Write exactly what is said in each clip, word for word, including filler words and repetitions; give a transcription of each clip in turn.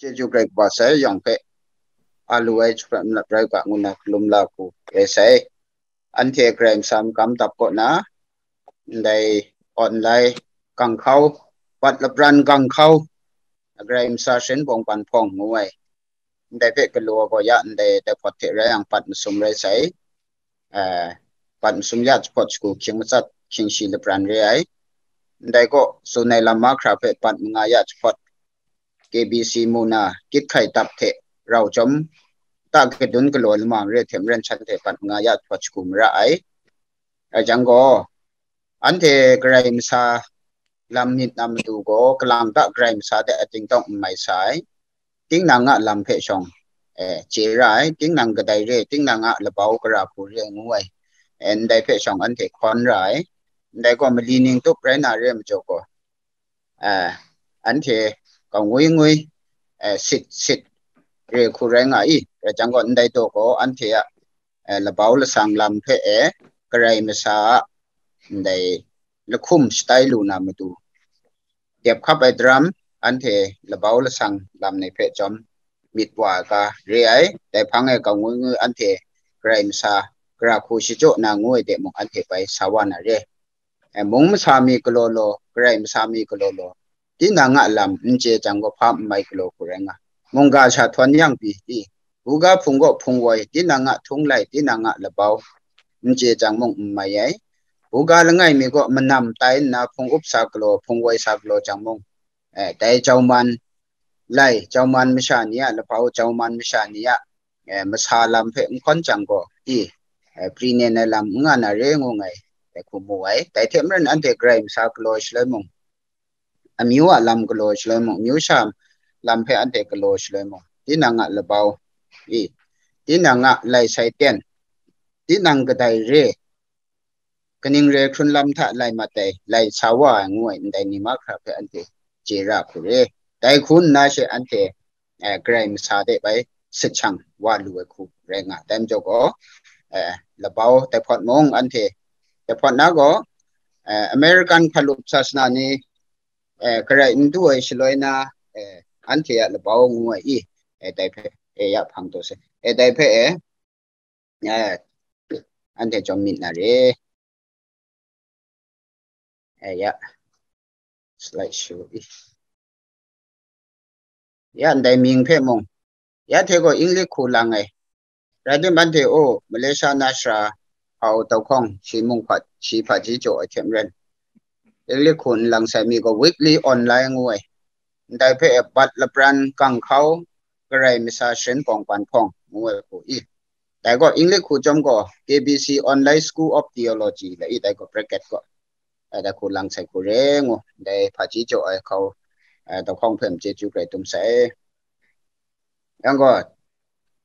Chyeju Karai Kaba sai yawng hpe a lu ai jahprat malat rai u ga ngu na hkalum la hku rai sai. Anhte Karai Masa magam dap kaw na, ndai online ganghkau, pat lapran ganghkau, Karai Masa sharin bawng ban hpawng ngu ai. Ndai hpe galaw gaw ya ndai dai hpawt hte rai yang pat masum rai sai. Eh, pat masum ya jahpawt shagu hkying matsat hkying shi lapran re ai. Ndai gaw tsun ai lam mahkra hpe pat manga ya jahpawt K B C mu na kyit hkai dap hte rau chyawm ta kadun galaw lamang re hte maren shanhte pat manga ya jahpawt shagu mara ai. Rai jang gaw, anhte Karai Masa lam myit na matu gaw, kalang ta Karai Masa de ating tawng n mai sa ai. Tinang a lam hpe shawng, eh, chye ra ai. Tinang kadai re, tinang a labau gara hku re ngu ai. Eh, ndai hpe shawng anhte hkawn ra ai. Ndai gaw mali ning tup rai na re majaw gaw, eh, anhte kau ngwi ngwi, eh, sit sit re hku rai nga i, rai jang gaw, ndai daw gaw anhte a, eh, labau lasang lam hpe e, Karai Masa a ndai lahkum shatai lu na matu, dep hkap ai daram, anhte labau lasang lam ni hpe chyawm myit wa ai ga re ai. Dai hpang e kau ngwi ngwi anhte Karai Masa gara hku shachyaw na ngu ai de mung anhte bai sa wa na re. Eh, mung masa mi galaw law, Karai Masa mi galaw law, tinang a lam n chye jang gaw hpa n mai galaw hku rai nga. Mungga sha htawn yang pyi, i, buga hpung gaw hpung woi, tinang a htung lai, tinang a labau n chye jang mung n mai ai. Buga langai mi gaw manam tai nna hpung up sa galaw, hpung woi sa galaw jang mung, eh, dai jauman lai, jauman masha ni a labau, jauman masha ni a, eh, masa lam hpe n hkawn jang gaw, i, eh, pri nen ai lam n nga na re ngu ngai, dai hku mu ai. Dai hte maren anhte Karai Masa galaw shaloi mung, amyu a lam galaw shaloi mung, amyu sha lam hpe anhte galaw shaloi mung, tinang a labau, i, tinang a lai sai ten, tinang kadai re, kaning re hkrun lam hta lai mat ai, lai sa wa ai ngu ai ndai ni mahkra hpe anhte chye ra hku re. Dai hku nna she anhte, eh, Karai Masa de bai sachang wa lu ai hku rai nga ai. Dai majaw gaw, eh, labau dai hpawt mung anhte, dai hpawt na gaw, eh, American hkalup sasana ni, eh, Karai n du ai shaloi na, eh, anhte a labau ngu ai i, eh, dai hpe, eh, ya hpang taw se. Eh, dai hpe, eh, eh, anhte chyawm myit na re. Eh, ya. Slide show i. Ya, ndai mying hpe mung, ya hte gaw English hku lang ai. Rai tim, anhte, o, Malaysia na sara hau tau hkawng, shi mung hpat, shi hpaji jaw ai hte maren, English hku n lang sai mi gaw weekly online ngu ai. Ndai hpe e bat lapran ganghkau, Karai Masa sharin bawng ban hpawng ngu ai hku i. Dai gaw English hku chyawm gaw K B C Online School of Theology la i, dai gaw bracket gaw. Dai, dai hku lang sai hku re ngu, dai hpaji jaw ai hkau, eh, dai hkawng hpe m chyeju grai tum sai. Yang gaw,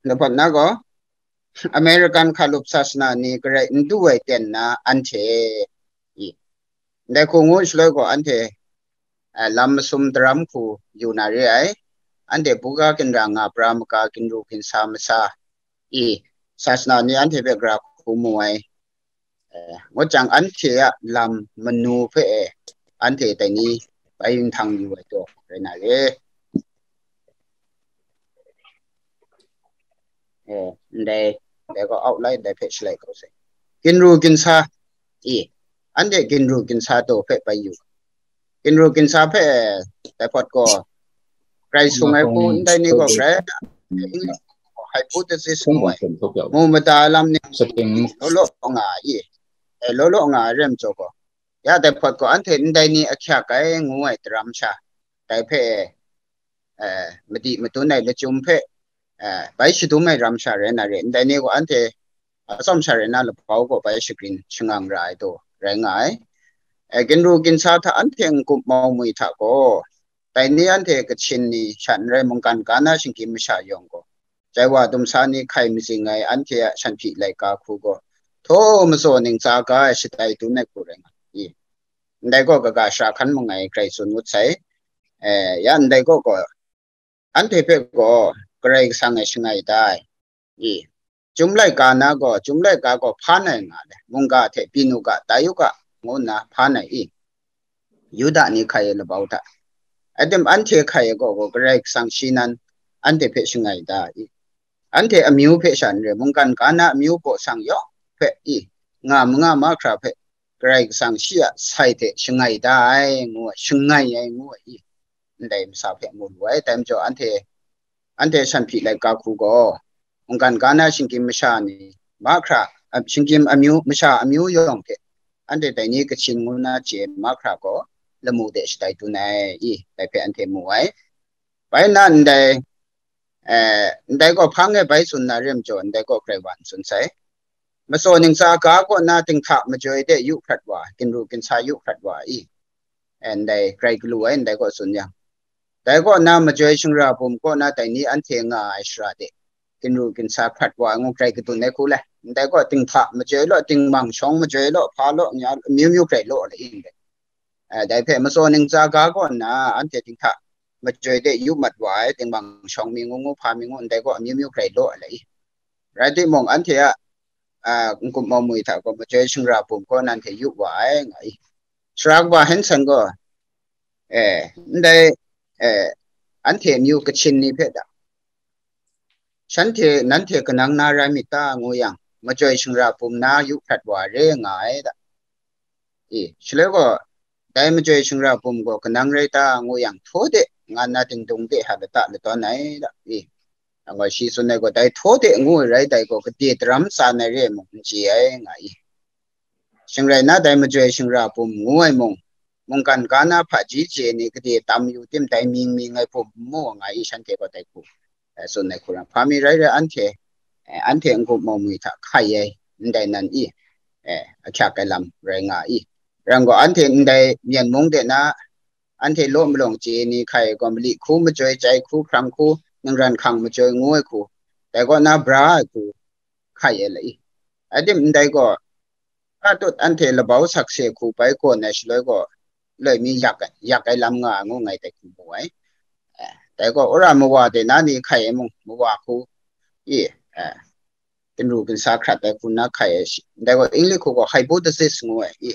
dai hpawt na gaw, American hkalup sasana ni Karai n du ai ten na anhte, i, ndai hku ngu shaloi gaw, anhte, eh, lam masum daram hku yu na re ai. Anhte buga ginra nga pra maga, ginru ginsa masa, i, sasana ni anhte hpe gara hku mu ai. Eh, ngut jang, anhte a lam manu hpe e, anhte dai ni bai nhtang yu ai taw rai na re. Eh, ndai, ndai gaw outline dai hpe shalai kau sai. Ginru ginsa, i, anhte ginru ginsa taw hpe bai yu. Ginru ginsa hpe, eh, dai hpawt gaw, Karai sung ai hku ndai ni gaw, Karai, hypothesis ngu ai, mu mada lam ni, law law nga ai, i, eh, law law nga ai rem jaw gaw, ya dai hpawt gaw, anhte ndai ni ahkyak ai ngu ai daram sha, dai hpe, eh, madi madun ai lachyum hpe, eh, bai shadum ai ram sha rai na re, ndai ni gaw anhte atsawm sha rai na labau gaw bai shagrin shangang ra ai taw rai nga ai. Eh, ginru ginsa hta anhte n-gup mau mwi hta gaw, dai ni anhte Kachin ni sha n rai, mungkan ga na shinggyim masha yawng gaw, jai wa dumsa ni hkai mazing ai anhte a shanhpyi laika hku gaw, htaw matsaw ning tsa ga ai shatai dun ai hku rai nga i. Ndai gaw kaga shara hkan mangai Karai tsun ngut sai. Eh, ya ndai gaw gaw, anhte hpe gaw Karai Kasang e shangai da ai. I, Chyum laika na gaw, Chyum laika gaw hpan ai nga le, mungga hte byin u ga, tai u ga, ngu nna hpan ai i, Yuda ni hkai ai labau hta. Adim anhte hkai ai gaw, gaw Karai Kasang shi nan anhte hpe shangai da i. Anhte amyu hpe sha n re, mungkan ga na amyu baw sang yawng hpe i, nga manga mahkra hpe Karai Kasang shi a sai hte shangai da ai, ngu ai, shangai ai, ngu ai i, ndai masa hpe mu lu ai. Dai majaw anhte, anhte Sanhpyi laika hku gaw, mungkan ga na shinggyim masha ni, mahkra, a, shinggyim amyu, masha amyu yawng hte, anhte dai ni Kachin ngu na chye mahkra gaw, lamu de shatai dun ai i, dai hpe anhte mu ai. Bai nna ndai, eh, ndai gaw hpang e bai tsun na re majaw, ndai gaw Karai wa n tsun sai. Matsaw ntsa ga kaw na dinghta majoi de yu hkrat wa, ginru ginsa yu hkrat wa i, eh, ndai Karai galu ai, ndai gaw tsun yang. Dai kaw na majoi shingra bum kaw na dai ni anhte nga ai shara de, ginru ginsa hkrat wa ngu Karai kadun ai hku le. Ndai gaw dinghta majoi law, dingmang shawng majoi law, hpa law, nya, amyu myu Karai law le i ndai. Eh, dai hpe matsaw ntsa ga kaw nna anhte dinghta majoi de yu mat wa ai, dingmang shawng mi ngu ngu, hpa mi ngu, ndai gaw amyu myu Karai law ai le i. Rai timung, anhte a, a, n-gup mau mwi hta gaw majoi shingra bum gaw nanhte yu wa ai, nga i. Sara kaba Hanson gaw, eh, ndai, eh, anhte amyu Kachin ni hpe da, shanhte, nanhte kanang na rai myit ta, ngu yang, majoi shingra bum na yu hkrat wa re nga ai da. I, shaloi gaw, dai majoi shingra bum gaw kanang rai ta, ngu yang, htaw de, nga nna dingdung de ha lata latawn ai da. I, nang gaw shi tsun ai gaw, dai htaw de ngu ai rai dai gaw, gade daram tsan ai re ai mung n chye ai, nga i. Shing rai nna, dai majoi shingra bum ngu ai mung, mungkan ga na hpaji chye ni gade tam yu tim, dai mying mying ai bum n mu nga i, shanhte gaw dai hku, eh, tsun ai hku rai. Hpa mi rai rai, anhte, eh, anhte n-gup mau mwi hta hkai ai, ndai nan i, eh, ahkyak ai lam rai nga i. Rai gaw, anhte ndai Myen mung de na, anhte law malawng chye ni hkai ai gaw, mali hku, majoi chyai hku, hkrang hku, ningran hkang majoi ngu ai hku, dai kaw na bra ai hku hkai ai la i. Adim ndai gaw, ka tut anhte labau sakse hku bai gawn ai shaloi gaw, loi mi yak ai, yak ai lam nga ai ngu ngai dai hku mu ai. Eh, dai gaw, wora mawa de na ni hkai ai mung, mawa hku i, eh, ginru ginsa hkrat ai hku na hkai ai shi, ndai gaw, English hku gaw hypothesis ngu ai i.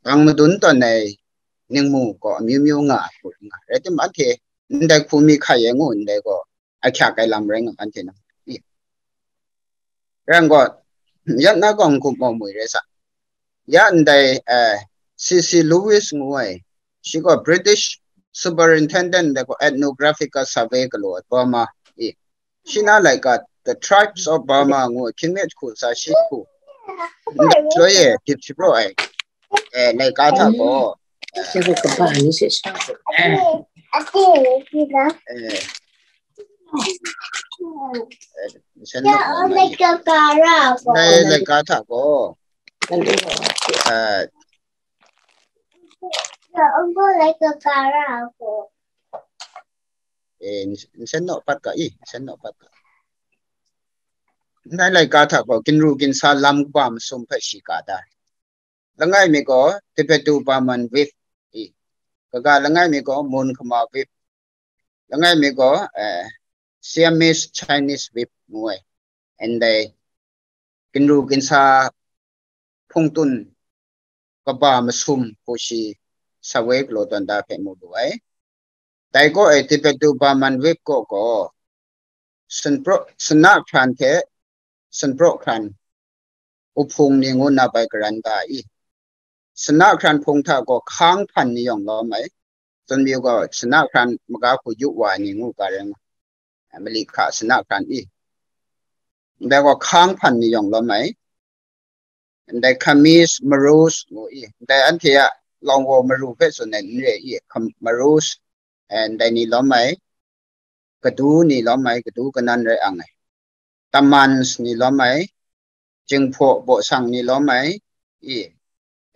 Bang madun tawn ai ningmu gaw amyu myu nga ai hku nga. Rai timung, anhte ndai hku mi hkai ai ngu ndai gaw, ahkyak ai lam rai nga, anhte nang i. Rai gaw, yat na gaw n-gup mau mwi rai sa. Ya ndai, eh, C C Lewis ngu ai, shi gaw British Superintendent dai gaw Ethnographical Survey galaw ai Burma i. Shi na laika The Tribes of Burma ngu ai, hkying mi hku sa shi hku, ndai shaloi e dip shapraw ai, eh, laika hta gaw, eh, eh, eh, nsen nawk na ma i. Ndai laika hta gaw, eh, eh, nsen nawk pat ga i, nsen nawk pat ga. Ndai laika hta gaw, ginru ginsa lam kaba masum hpe shi ka da. Langai mi gaw, Tibeto Burman Web i. Kaga langai mi gaw, Mon Khama Web. Langai mi gaw, eh, Siamese Chinese Web ngu ai. Ndai, ginru ginsa hpungtun kaba masum hku shi survey galaw tawn da hpe mu lu ai. Dai gaw e, Tibeto Burman Web kaw gaw, Sinpraw, Sana hkran hte Sinpraw hkran uhpung ni ngu na bai karan da i. Sana hkran hpung hta gaw Khang hpan ni yawng lawm ai. Tsun mayu gaw, Sana hkran maga hku yu wa ai ni ngu ga rai nga. Mali hka Sana hkran i. Ndai gaw Khang hpan ni yawng lawm ai. Ndai Khmer, Mrus ngu i. Ndai anhte a lawng waw maru hpe tsun ai n re i, Kham-, Mrus, eh, ndai ni lawm ai, Kadu ni lawm ai, Kadu kanan rai ang ai, Tamans ni lawm ai, Jinghpaw baw sang ni lawm ai, i,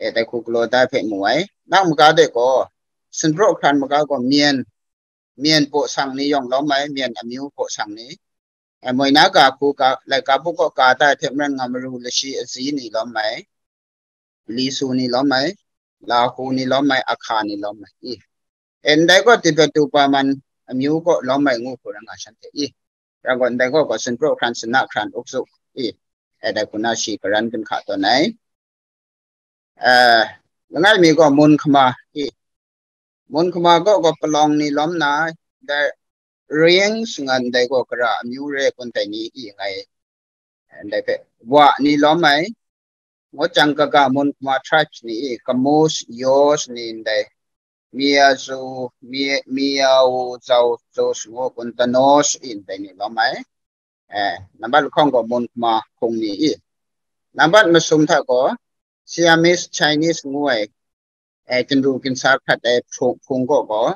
eh, dai hku galaw da hpe mu ai. Nang maga de gaw, Sinpraw hkran maga gaw Myen, Myen baw sang ni yawng lawm ai, Myen amyu baw sang ni. Eh, moi na ga hku ga, laika buk kaw ka da ai hte maren nga, Maru lashi azi ni lawm ai, Lisu ni lawm ai, Lahu ni lawm ai, Akha ni lawm ai, i. Eh, ndai gaw Tibeto Burman amyu kaw lawm ai ngu hku rai nga shanhte i. Rai gaw, ndai gaw gaw Sinpraw hkran, Sana hkran, Ukzu i. Eh, dai hku na shi karan gun hka tawn ai. Eh, langai mi gaw Mon Khama i. Mon Khama kaw gaw Palawng ni lawm na, dai Rings ngan dai gaw kara amyu re kun dai ni i ngai, ndai hpe, wa ni lawm ai, ngut jang kaga mun kuma tribes ni i, Kamus, Yos ni ndai, Miazu, Mia-, Miau, Zau, Zos ngu kun Tanos i ndai ni lawm ai. Eh, nambat lahkawng gaw mun kuma hpung ni i. Nambat masum hta gaw Siamese Chinese ngu ai, eh, ginru ginsa hkrat ai hpung, hpung gaw gaw,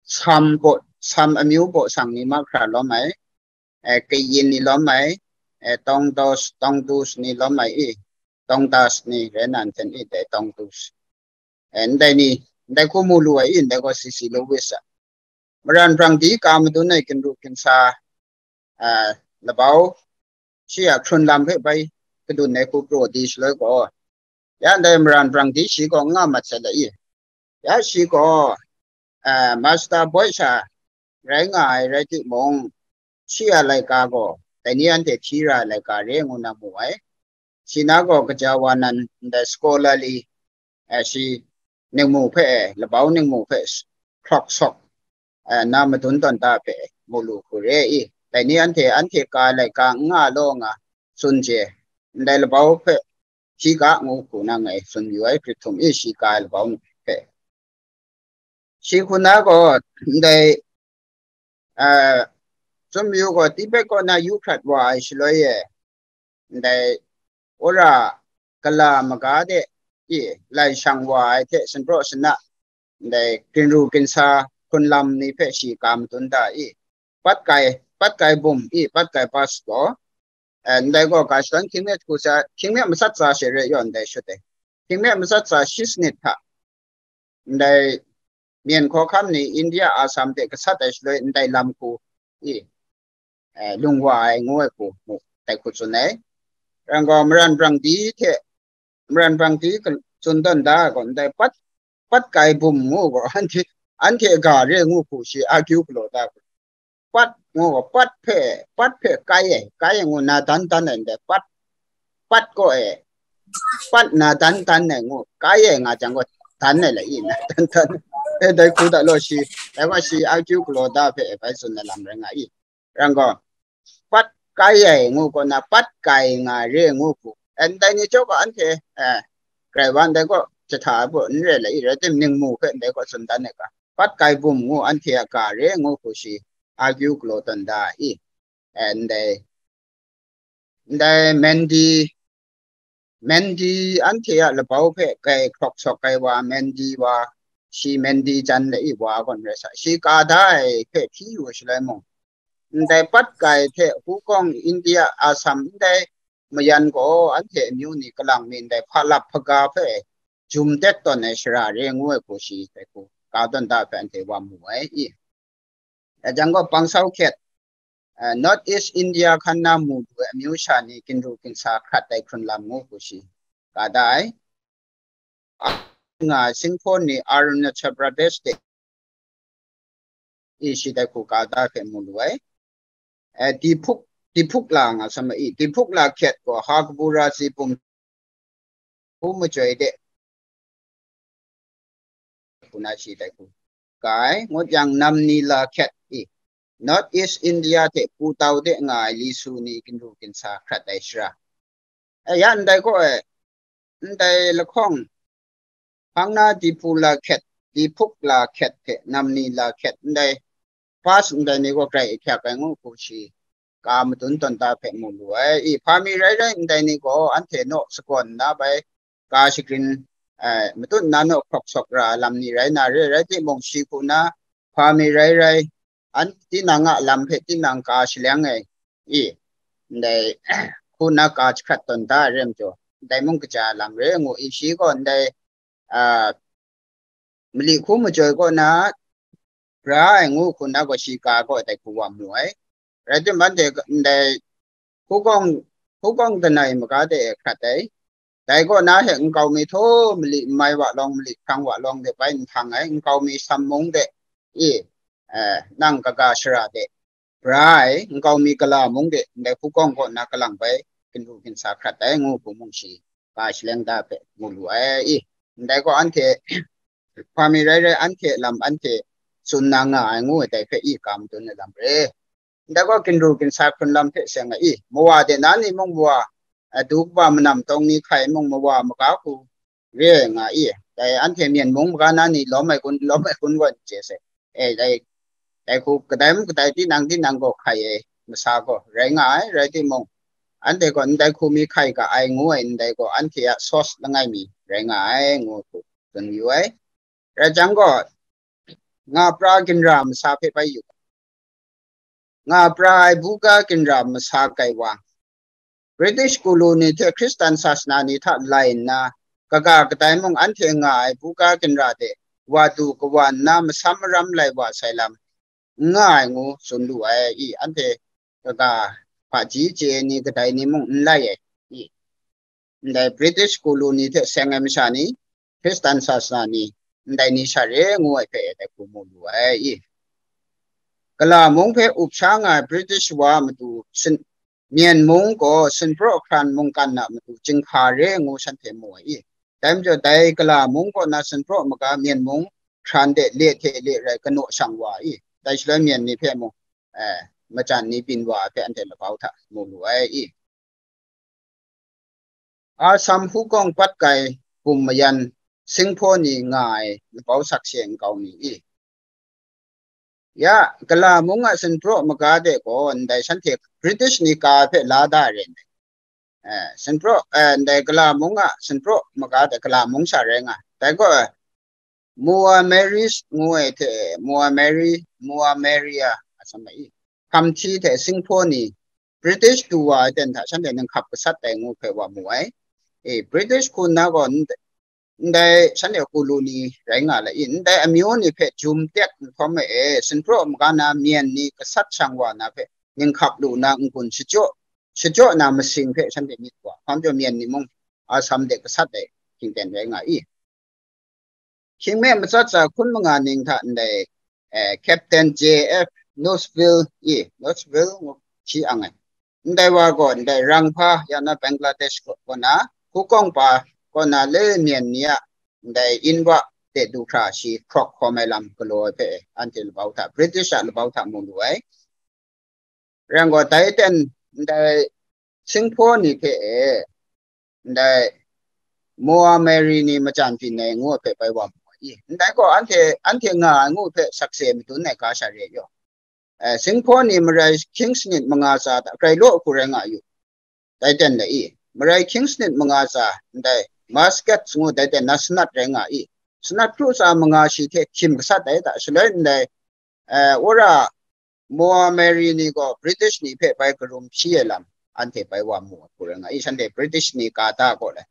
Sam baw, Sam amyu baw sang ni mahkra lawm ai, eh, kayin ni lawm ai, eh, Tongdos, Tongdus ni lawm ai i, Tongdas ni rai nan ten i dai Tongdus. Eh, ndai ni, ndai hku mu lu ai i, ndai gaw C C Lewis a. Maran brang di ka madun ai ginru ginsa, ah, labau, shi a hkrun lam hpe bai kadun ai hku praw di shaloi gaw, ya ndai maran brang di shi gaw n nga mat sai la i. Ya shi gaw, ah, Master Boy sha rai nga ai rai timung, shi a laika gaw, dai ni anhte hti ra ai laika re ngu na mu ai. Shi na gaw kaja wa nan ndai scholarly, eh, shi ningmu hpe, eh, labau ningmu hpe s-, hkrawk sawk, eh, na madun tawn ta hpe mu lu hku re i. Dai ni anhte, anhte ka ai laika n nga law nga tsun je, ndai labau hpe hti ga ngu hku na ngai tsun yu ai, Hkrit htum i shi ka ai labau hpe. Shi hku na gaw, ndai, ah, Tsun mayu gaw, Tibet kaw na yu hkrat wa ai shaloi e, ndai wora kala maga de i lai shang wa ai hte sanpraw sana, ndai ginru ginsa hkrun lam ni hpe shi ka madun da i, Patkai, Patkai bum i, Patkai bus gaw, eh, ndai gaw ka shadawn hkying mi hku sa, hkying mi matsat tsa she re yaw ndai shut ai. Hkying mi matsat tsa shi sanit hta, ndai Myen hkawhkam ni India Assam hte gasat ai shaloi ndai lam hku i, eh, lung wa ai ngu ai hku mu, dai hku tsun ai. Rai gaw, maran brang di hte, maran brang di ka-, tsun tawn da ai gaw, ndai Pat, Patkai bum ngu gaw, anhte, anhte ga re ngu hku shi argue galaw da ai. Pat ngu gaw, Pat hpe, Pat hpe kai ai, kai ai ngu na dan dan ai ndai, Pat, Pat gaw e, Pat na dan dan ai ngu, kai ai nga jang gaw, dan ai la i na dan dan. E, dai hku da law shi, dai gaw shi argue galaw da hpe bai tsun ai lam rai nga i. Rai gaw, Pat kai ai ngu gaw na, Pat kai nga re ngu hku. Ndai ni chyawm gaw anhte, eh, grai wa ndai gaw jahta ai hku n re la i, rai tim, ningmu hpe ndai gaw tsun dan ai ga, Patkai bum ngu anhte a ga re ngu hku shi argue galaw tawn da i. Eh, ndai, ndai Mendi, Mendi anhte a labau hpe kai hkrawk sawk ai wa, Mendi wa, shi Mendi jan lai wa gawn rai sa, shi ka da ai hpe hpyi yu shaloi mung, ndai Patkai hte Hukawng India Assam ndai mayan gaw anhte amyu ni kalang mi ndai hpa lap hpaga hpe jum tet tawn ai shara re ngu ai hku shi dai hku ka tawn da hpe anhte wa mu ai i. Dai jang gaw, Pangsau hkyet, eh, North East India hkan na mu lu ai amyu sha ni ginru ginsa hkrat ai hkrun lam ngu hku shi ka da ai. Nga Singphaw ni Arunachal Pradesh de i shi dai hku ka da hpe mu lu ai. Eh, Diphuk, Diphuk la nga sama i, Diphuk la hkyet gaw ha kabu ra si pum hku majoi de, hku na shi dai hku ka ai, ngut yang nam ni la hkyet i, North East India hte pu tau de nga ai li su ni ginru ginsa hkrat ai shara. E, ya ndai gaw e, ndai lahkawng, hpang na Diphuk la hkyet, Diphuk la hkyet hte nam ni la hkyet ndai, pas ndai ni gaw grai ahkyak ai ngu hku shi, ka madun tawn da hpe mu lu ai. I, hpa mi rai rai ndai ni gaw anhte naw sagawn nna bai, ka shagrin, eh, matut nna naw hkrawk sawk ra ai lam ni rai na re, rai timung, shi hku na hpa mi rai rai, an tinang a lam hpe tinang ka shaleng ai, i, ndai hku na ka jahkrat tawn da ai re majaw, ndai mung kaja lam re ngu i, shi gaw ndai, ah, mali hku majoi kaw na bra ai ngu hku na gaw shi ka gaw dai hku wa mu ai. Rai timung, anhte ndai Hukawng, Hukawng langai maga de e hkrat ai. Dai kaw na hte nkau mi htaw mali n mai wa lawng, mali hprang wa lawng de bai n htang ai, nkau mi Sam mung de, i, eh, nang kaga shara de bra ai, nkau mi gala mung de, ndai Hukawng kaw na kalang bai ginru ginsa hkrat ai ngu hku mung shi ka shaleng da hpe mu lu ai i. Ndai gaw anhte, hpa mi rai rai, anhte lam anhte tsun na nga ai ngu ai dai hpe i ga madun ai lam re. Ndai gaw ginru ginsa hkrun lam hpe seng ai i, mawa de na ni mung mawa, a, du kaba manam tawng ni hkai mung mawa maga hku re ai nga i, dai anhte Myen mung maga na ni lawm ai kun, lawm ai kun gaw n chye sai. E, dai, dai hku kadai mung kadai tinang tinang gaw hkai ai masa gaw rai nga ai, rai timung, anhte gaw ndai hku mi hkai ga ai ngu ai ndai gaw anhte a source langai mi rai nga ai ngu hku tsun yu ai. Rai jang gaw, nga pra ginra masa hpe bai yu. Nga pra ai buga ginra masa kai wa, British colony hte Hkristan sasana ni hta lai nna, kaga kadai mung anhte nga ai buga ginra de wa du kawa nna masam maram lai wa sai lam n nga ai ngu tsun lu ai i, anhte kaga hpaji chye ni kadai ni mung n lai ai i. Ndai British colony hte seng ai masha ni, Hkristan sasana ni, ndai ni sha re ngu ai hpe dai hku mu lu ai i. Kala mung hpe up sha nga ai British wa a matu sin, Myen mung gaw sinpraw hkran mungkan a matu chyinghka re ngu shanhte mu ai i. Dai majaw dai Kala mung kaw na sinpraw maga Myen mung hkran de le hte le rai kanaw shang wa i. Dai shaloi Myen ni hpe mung, eh, majan ni byin wa ai hpe anhte labau hta mu lu ai i. Asam hukawng pat kai bum mayan singhpaw ni nga ai labau sakse nkau mi i. Ya, Kala mung a sinpraw maga de gaw ndai shanhte British ni ka hpe la da ai re ndai. Eh, sinpraw, eh, ndai Kala mung a sinpraw maga de Kala mung sha rai nga. Dai gaw, Moa Mary ngu ai hte, Moa Mary, Moa Maria, a shamai i. Hkamhti hte singhpaw ni, British du wa ai ten hta shanhte ninghkap gasat ai ngu hpe wa mu ai. E, British hku nna gaw, n-, ndai shanhte hku lu ni rai nga la i, ndai amyu ni hpe jum tek nhtawm e, sinpraw maga na Myen ni gasat shang wa na hpe ninghkap lu na n-gun shachyaw, shachyaw na masing hpe shanhte myit wa, hkam jaw Myen ni mung Asam de gasat ai hkying ten rai nga i. Hkying me matsat tsa hkun manga ning hta ndai, eh, Captain J F Nosville i, Nosville ngu hti ang ai. Ndai wa gaw ndai Rangbha ya na Bangladesh kaw, kaw na, hukawng pa kaw na le Myen ni a ndai inwa de du hkra shi hkrawk hkawm ai lam galaw ai hpe anhte labau hta, British a labau hta mu lu ai. Rai yang gaw, dai ten ndai singhpaw ni hpe e, ndai Moa Mary ni majan byin ai ngu ai hpe bai wa mu ai i. Ndai gaw anhte, anhte nga ai ngu hpe sakse madun ai ga sha re yaw. Eh, singhpaw ni marai hkying sanit manga tsa hta grai law hku rai nga yu. Dai ten le i. Marai hkying sanit manga tsa ndai Muscat ngu dai ten na sanat rai nga i. Sanat kru tsa manga shi hte hkyim gasat ai hta shaloi ndai, eh, wora Moa Mary ni gaw British ni hpe bai karum hpyi ai lam anhte bai wa mu ai hku rai nga i, shanhte British ni ka da gaw le.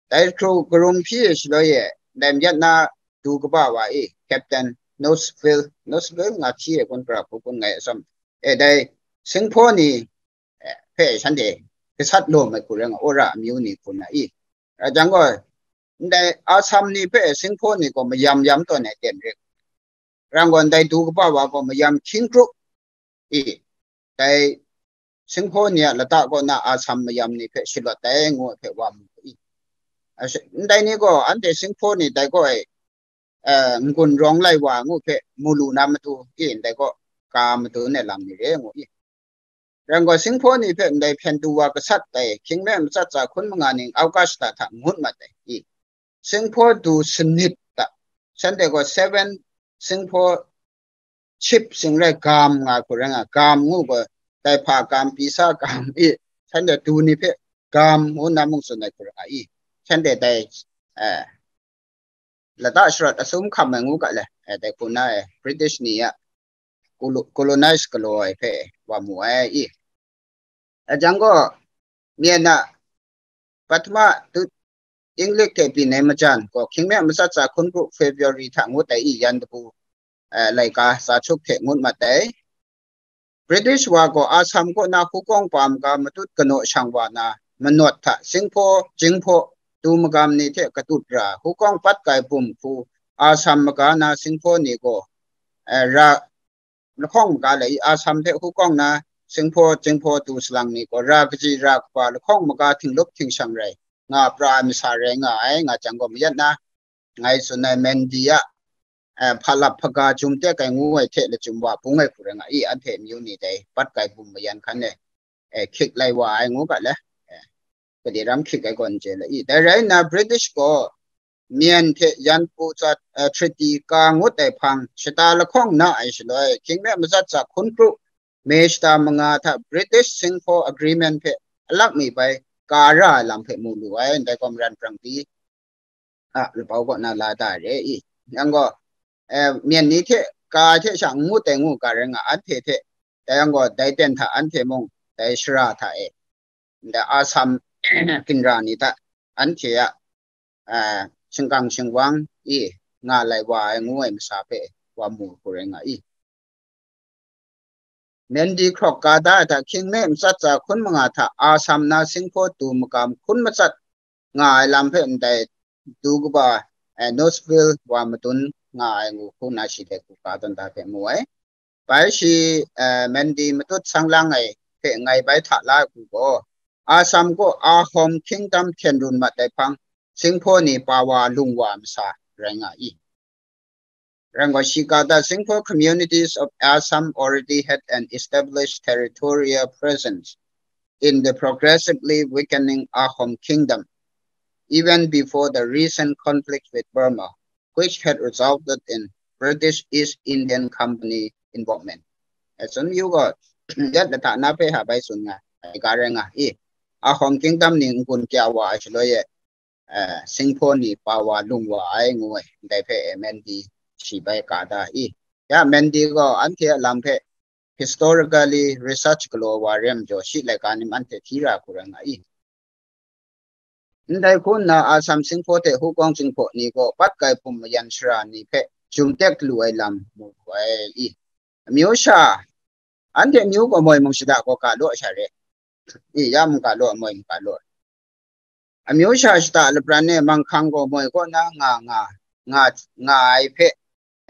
Dai hkru karum hpyi ai shaloi e, dai myat na du kaba wa i, Captain Nosville, Nosville nga hpyi ai kun, pra hku kun ngai atsam, e, dai singhpaw ni, eh, hpe shanhte gasat lawm ai hku rai nga, wora amyu ni hku na i. Rai jang gaw, ndai Asam ni hpe singhpaw ni gaw mayam yam tawn ai ten ring. Rai yang gaw, ndai du kaba wa gaw mayam hkying kru i, dai singhpaw ni a lata kaw na Asam mayam ni hpe shalawt ai ngu ai hpe wa mu i. Ash-, ndai ni gaw anhte singhpaw ni dai gaw e, eh, n-gun rawng lai wa ngu hpe mu lu na matu i, ndai gaw ka madun ai lam ni re ngu i. Rai yang gaw, singhpaw ni hpe ndai hpyen du wa gasat ai hkying me matsat tsa hkun manga ning August hta ngut mat ai i. Singhpaw du sanit hta, shanhte gaw seven singhpaw chip sing rai gam nga hku rai nga, gam ngu gaw, dai hpa gam, pyi sa gam i, shanhte du ni hpe gam ngu na mung tsun ai hku rai nga i, shanhte dai, eh, lata sharawt asum hkam ai ngu ga le, eh, dai hku na e, British ni a colo-, colonize galaw ai hpe wa mu ai i. Rai jang gaw, Myen a Patma tut English hte byin ai majan gaw, hkying me matsat tsa hkun kru February hta ngut ai i, yan dabu, eh, laika tsa chup hte ngut mat ai. British wa gaw Asam kaw na hukawng pa maga matut kanaw shang wa na, manawt hta singhpaw, jinghpaw, tu magam ni hte katut ra, hukawng pat kai bum hku Asam maga na singhpaw ni gaw, eh, ra, lahkawng maga le i, Asam hte hukawng na singhpaw, jinghpaw, tu salang ni gaw ra kaji ra kaba lahkawng maga htinglup htingshang rai nga pra ai masa rai nga ai, nga jang gaw mayat na, ngai tsun ai Mendi a, eh, hpa lap hpaga jum tek ai ngu ai hte lachyum wa bung ai hku rai nga i, anhte amyu ni dai Patkai bum mayan hkan e, eh, hkyik lai wa ai ngu ga le, eh, gade ram hkyik ai gaw n chye le i. Dai rai nna British gaw Myen hte Yan Pu Tsat, eh, Treaty ka ngut ai hpang shata lahkawng na ai shaloi, hkying me matsat tsa hkun kru, May shata manga hta British Singpho Agreement hpe alak mi bai ka ra ai lam hpe mu lu ai, ndai gaw Maran Prang Pyi a lapau kaw na la da re i. Yang gaw, eh, Myen ni hte ka hte sha n ngut ai ngu ga rai nga, anhte hte, dai yang gaw, dai ten hta anhte mung, dai shara hta e, ndai Assam ginra ni hta, anhte a, eh, shingkang shingwang i nga lai wa ai ngu ai masa hpe wa mu hku rai nga i. Mendi hkrawk ka da ai hta hkying me matsat tsa hkun manga hta Assam na Singpho tu magam hkun matsat nga ai lam hpe ndai du kaba, eh, Knoxville wa madun nga ai ngu hku na shi de hku ka tawn da hpe mu ai. Bai shi, eh, Mendi matut sang lang ai hpe ngai bai hta la ai hku gaw, Assam gaw Ahom Kingdom hten run mat ai hpang, Singpho ni pa wa lung wa masa rai nga i. Rai gaw, shi ka da, Singpho communities of Assam already had an established territorial presence in the progressively weakening Ahom Kingdom, even before the recent conflict with Burma, which had resulted in British East Indian Company involvement. Asun yu gaw, yat lata na hpe ha bai tsun nga, ai ga rai nga i, Ahom Kingdom ni n-gun kya wa ai shaloi e, eh, Singpho ni pa wa lung wa ai ngu ai, ndai hpe Mendi shi bai ka da i. Ya, Mendi gaw anhte a lam hpe historically research galaw wa rem jaw shi laika ni anhte hti ra hku rai nga i. Ndai hku nna Assam Singpho hte Hukawng Jinghpaw ni gaw Patkai bum mayan shara ni hpe jum tek lu ai lam mu lu ai i. Amyu sha, anhte amyu gaw moi mung shada gaw ga law sha re. I, ya mung ga law, moi mung ga law. Amyu sha shata lapran e manghkang gaw moi kaw na nga, nga, nga, nga ai hpe,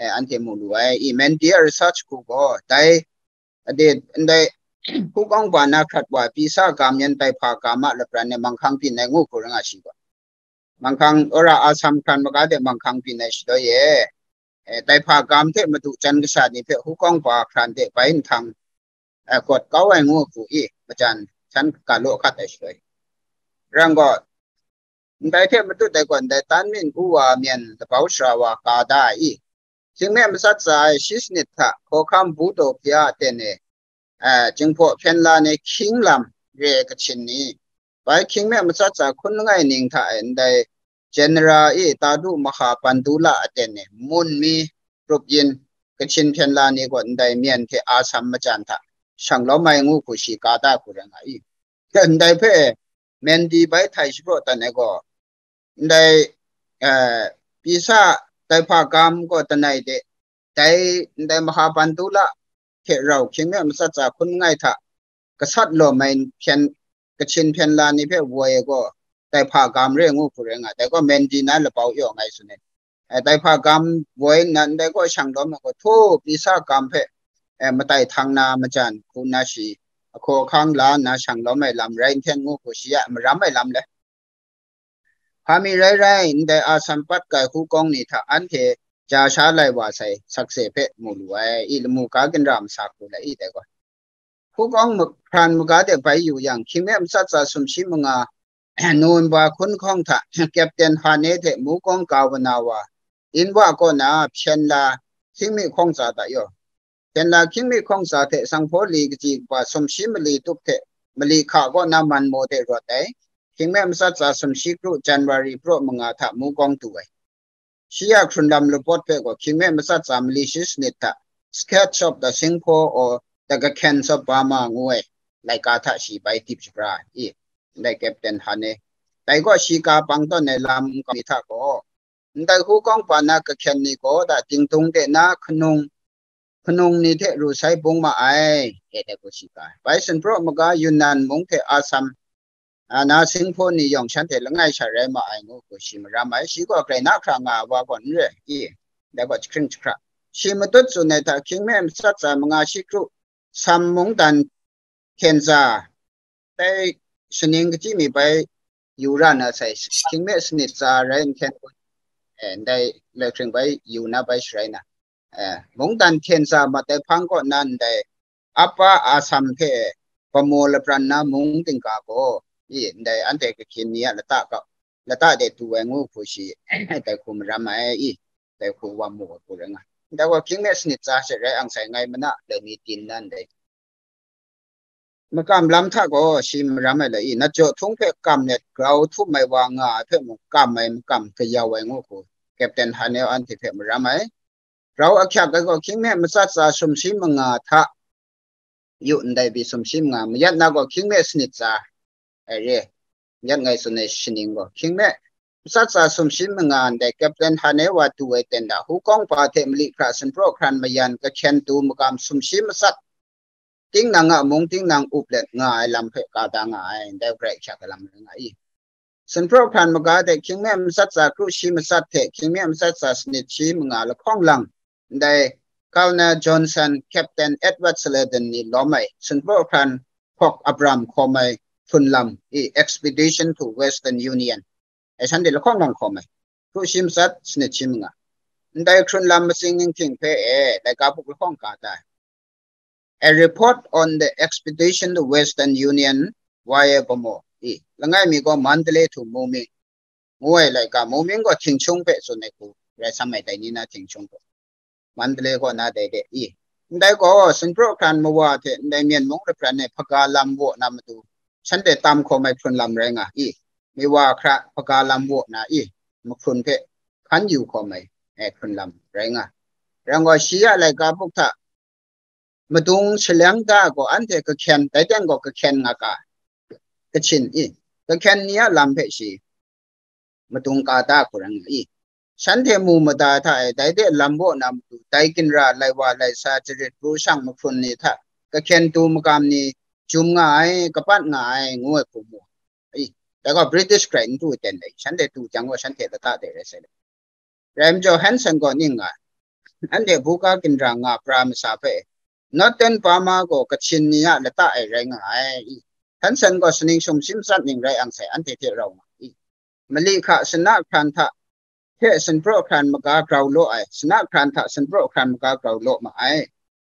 eh, anhte mu lu ai. I Mendi a research hku gaw, dai, ade, ndai, Hukawng ba na hkrat wa, pyi sa gam yan tai hpa gam a lapran e manghkang byin ai ngu hku rai nga shi gaw. Manghkang, ora Assam hkran maga de manghkang byin ai shaloi e, eh, tai hpa gam hte madu jan kasha ni hpe Hukawng ba hkran de bai nhtang, eh, kawt kau ai ngu hku i, majan shan ga law hkat ai shaloi. Rang gaw, ndai hte matut ai gaw, ndai tan min u wa myen labau shara wa ka da ai i, hkying me matsat tsa ai shi sanit hta hkawhkam bu taw hpya a ten e, eh, Jinghpaw hpyen la ni hkying lam re ai kachin ni, bai hkying me matsat tsa hkun langai ning hta e ndai General i Tadu Maha Bandula a ten e mun mi rup yin kachin hpyen la ni gaw ndai myen hte Assam majan hta shang lawm ai ngu hku shi ka da hku rai nga i. Ndai hpe Mendi bai htai shapraw dan ai gaw, ndai, eh, pyi sa tai hpa gam gaw danai de, dai ndai Maha Bandula hte rau hkying me matsat tsa hkun langai hta gasat lawm ai hpyen, kachin hpyen la ni hpe woi ai gaw, tai hpa gam re ngu hku rai nga, dai gaw Mendi na lapau yaw ngai tsun ai. Eh, tai hpa gam woi nna, ndai gaw shang lawm ai gaw, htu pyi sa gam hpe, eh, matai htang na majan hku nna shi, ahkaw ahkang la nna shang lawm ai lam rai nhten ngu hku shi a maram ai lam le. Hpa mi rai rai, ndai Assam Patkai Hukawng ni hta anhte ja sha lai wa sai sakse hpe mu lu ai, i lamu ga ginra masa hku lai i dai gaw. Hukawng ma-, hpran maga de bai yu yang, hkying me matsat tsa sumshi manga, November hkun hkawng hta, Captain Hane hte Mukawng Gavana wa, Inwa kaw na hpyen la, hkying mi hkawng tsa da yaw. Hpyen la hkying mi hkawng tsa hte sanghpaw li kaji kaba sumshi mali tup hte mali hka kaw na man maw de rawt ai. Hkying me matsat tsa sumshi kru January praw manga hta Mukawng du ai. Shi a hkrun lam lapawt hpe gaw hkying me matsat tsa mali shi sanit hta Sketch of the Singpho or the Kakhens of Burma ngu ai laika hta shi bai dip shapra ai. I, ndai Captain Hane. Dai gaw shi ka pang tawn ai lam nkau mi hta gaw, ndai Hukawng pa na kahkyen ni gaw da dingdung de na hkanung, hkanung ni hte ru sai bung ma ai, e dai gaw shi ka ai. Bai sanpraw maga Yunnan mung hte Assam, a, na Singpho ni yawng shanhte langai sha rai ma ai ngu hku shi maram ai. Shi gaw grai na hkra nga ai wa gaw n re i, dai gaw jahkring jahkra. Shi matut tsun ai hta hkying me matsat tsa manga shi kru, Sam mungdan hkyen tsa, dai shaning kachyi mi bai yu ra na sai, hkying me sanit tsa rai nhten kun, eh, ndai le hkring bai yu na bai sharai na, eh, mungdan hten sa mat ai hpang kaw nan ndai apa asam hpe bamo lapran na mung tingga gaw, i, ndai anhte kahkyin ni a lata kau, lata de du ai ngu hku shi, dai hku maram ai, i, dai hku wa mu ai hku rai nga. Ndai gaw hkying me sanit tsa she rai ang sai ngai mana, dai mi tin nan dai. Makam lam hta gaw shi maram ai lai i, nat jaw htung hpe kam let grau htum ai wa nga ai hpe mung kam ai makam kayau ai ngu hku, Captain Hanel anhte hpe maram ai. Rau ahkyak ai gaw hkying me matsat tsa sumshi manga hta yu ndai pyi sumshi manga, mayat na gaw hkying me sanit tsa ai re, mayat ngai tsun ai shaning gaw hkying me matsat tsa sumshi manga ndai Captain Hanel wa du ai ten da, hukawng pa hte mali hkra sinpraw hkran mayan kahkyen tu makam sumshi matsat tingnang a mung tingnang up let nga ai lam hpe ka da nga ai, ndai garai hkyak ai lam rai nga i. Sinpraw hkran maga hte hkying me matsat tsa kru shi matsat hte hkying me matsat tsa sanit shi manga lahkawng lang, ndai Colonel Johnson, Captain Edward Sladen ni lawm ai, sinpraw hkran hkawk Abram hkawm ai hkrun lam i, Expedition to Western Union, e shanhte lahkawng lang hkawm ai, kru shi matsat sanit shi manga. Ndai hkrun lam matsing ninghting hpe e, laika buk lahkawng ka da ai. A Report on the Expedition to Western Union, Y A Bamo, i, langai mi gaw Mandalay to Muming, ngu ai laika, Muming gaw Tingchung hpe tsun ai hku rai sam ai, dai ni na Tingchung gaw, Mandalay gaw na dai de, i. Ndai gaw, sinpraw hkran mawa hte ndai Myen mung lapran e hpaga lam waw na matu, shanhte tam hkawm ai hkrun lam rai nga, i. Miwa hkra hpaga lam waw na, i, mahkrun hpe hkan yu hkawm ai, e, hkrun lam rai nga. Rai gaw, shi a laika buk hta madung shaleng da gaw anhte kahkyen, dai teng gaw kahkyen nga ga, Kachin i, kahkyen ni a lam hpe shi madung ka da hku rai nga i. Shanhte mu mada hta e, dai de lam baw na matu, dai ginra lai wa lai sa jarit pru shang mahkrun ni hta kahkyen tu magam ni jum nga ai, kapat nga ai, ngu ai hku mu ai. Dai gaw British garai n du ten ai, shanhte du jang gaw shanhte lata de rai sai. Rai majaw, Hanson gaw ning nga, anhte buga ginra nga pra masa hpe, Northern Burma gaw Kachin ni a lata e rai nga ai. Hanson gaw saning sumshi matsat ning rai ang sai, anhte hte rau nga i. Mali hka sana hkran hta hte sinpraw hkran maga grau law ai, sana hkran hta sinpraw hkran maga grau law ma ai.